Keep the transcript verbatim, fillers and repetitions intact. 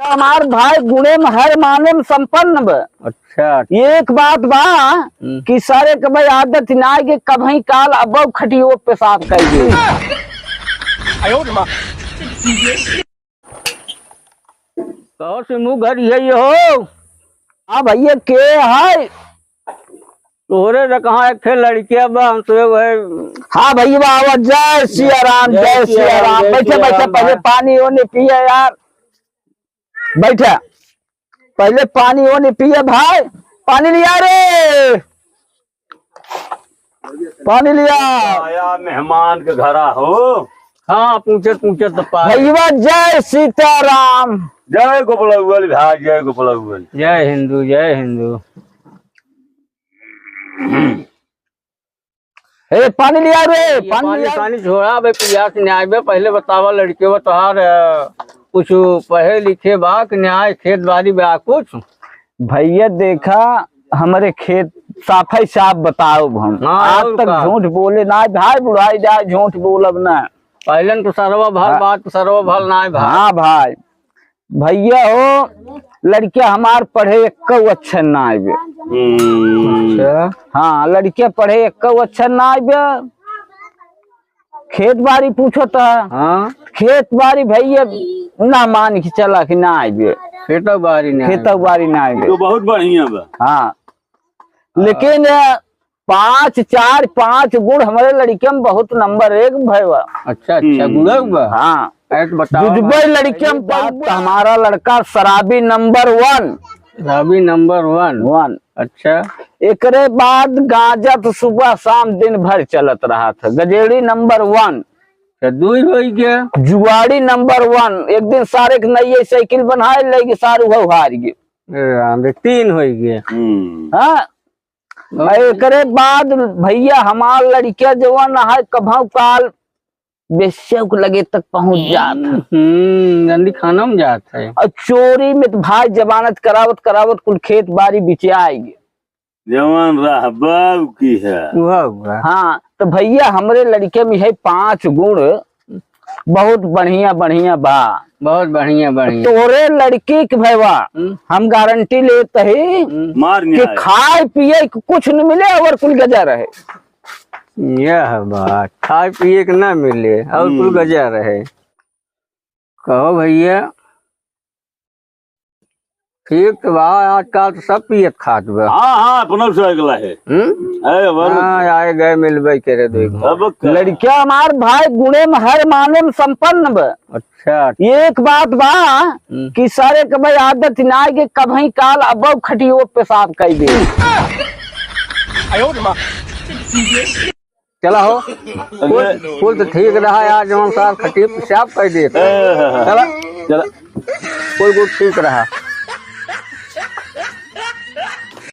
हमार भाई गुणे में हर माने में संपन्न बा। अच्छा। एक बात बा हम्म। कि सारे के भाई आदत ना कि कभी काल अबो खटियो पेशाब कर दे। कहो सिमू घर यही हो? हाँ भैया, के है? तोहरे से कहाँ एक ठे लड़किया बा, हम तो वही हाँ भैया, आवा, जय सिया राम, जय जय सिया सिया राम, राम। जय बैठे, सिया बैठे, राम पहले भाई। पानी ओनी पिए यार, बैठे, पहले पानी ओनी पिए भाई, पानी लिया रे, पानी लिया। आया मेहमान के घरा हो। हाँ, पूछत पूछत तो पा भैया, जय सीताराम। जय गोपलौगल भाई, जय गोपलौगल। जय हिंदू, जय हिंदू। ए, पानी लिया रे, ये पानी पानी, लिया। पानी छोड़ा बे, पियास नहीं आए बे। पहले बतावा लड़के वो तोहार, अ, कुछ पढ़े लिखे बा कि नहीं, खेत बाड़ी बा कुछ? भैया देखा, हमरे खेत साफा ही साफ बताओ हम। हाँ, आज और तक का? झूठ बोले ना भाई, बुढ़ाई जाए झूठ बोलब ना। पहलन तो सरवा भल, हाँ। बात तो सरवा भल ना भाई। हाँ भाई, भैया हो, लड़किया हमार पढ़े एक्को अच्छे ना आइबे। हम्म। अच्छा। हाँ, लड़किया पढ़े एक्को अच्छे ना आइबे। खेत बाड़ी पूछत है। हाँ। खेत बाड़ी भैया ना मान के चला कि ना आइबे। खेतौ बाड़ी ना खेतौ आइबे। बाड़ी ना आइबे। तो बहुत बढ़िया बा। हाँ। लेकिन पाँच, चार, पाँच गुण हमरे लड़के में बहुत नंबर एक भैया। अच्छा, अच्छा, हम्म। गुणक बा। हाँ। एक बताओ जुजबे भाई। लड़के में बात तो हमारा लड़का शराबी नंबर वन। शराबी नंबर वन। वन। अच्छा। एकरे बाद गांजा तो सुबह शाम दिन भर चलत रहा था। गजेड़ी नंबर वन। तो दुई होई गया। जुआड़ी नंबर वन। एक दिन सारे के नई साइकिल बनाए लेगी, सारू हो हार गए। ए, राम रे, तीन होई गया। हम्म। हाँ। और एकरे बाद भैया हमार लड़किया जवन है कभौ काल बेस्यौ के लगे तक पहुंच जात है। हम्म, गंदी खाना में जात है। और चोरी में तो भाई जमानत करावत करावत कुल खेत बाड़ी बिचे आएगी। जवन रहबा की है। वह हुआ। हाँ, तो भैया हमरे लड़के में है पांच गुण, बहुत बढ़िया बढ़िया बा। बहुत बढ़िया बढ़िया। तोरे लड़की के भैया हम्म। हम गारंटी लेत ही हम्म। मार कि नहीं आए। खाए पिए के कुछ न मिले और कुल गजा रहे। यह बात, खाए पिए के ना मिले और कुल हम्म। गजा रहे। कहो भैया, ठीक तो बा, आजकल तो सब पियत खात बा। हाँ, हाँ, अपना से अगला है। हम्म? है, अबर हाँ, आए गए मिलबे करे दो एक। अब का? लड़किया हमार भाई गुणे में हर माने में संपन्न बा। अच्छा। एक बात बा हम्म। कि सारे के भाई आदत ना है कि कभी काल अबो खटियो पेशाब कर दे। चला हो। कुल, कुल तो ठीक रहा यार, जौन सार खटियो पेशाब कर देत। चला। चला। कुल, कुल ठीक रहा।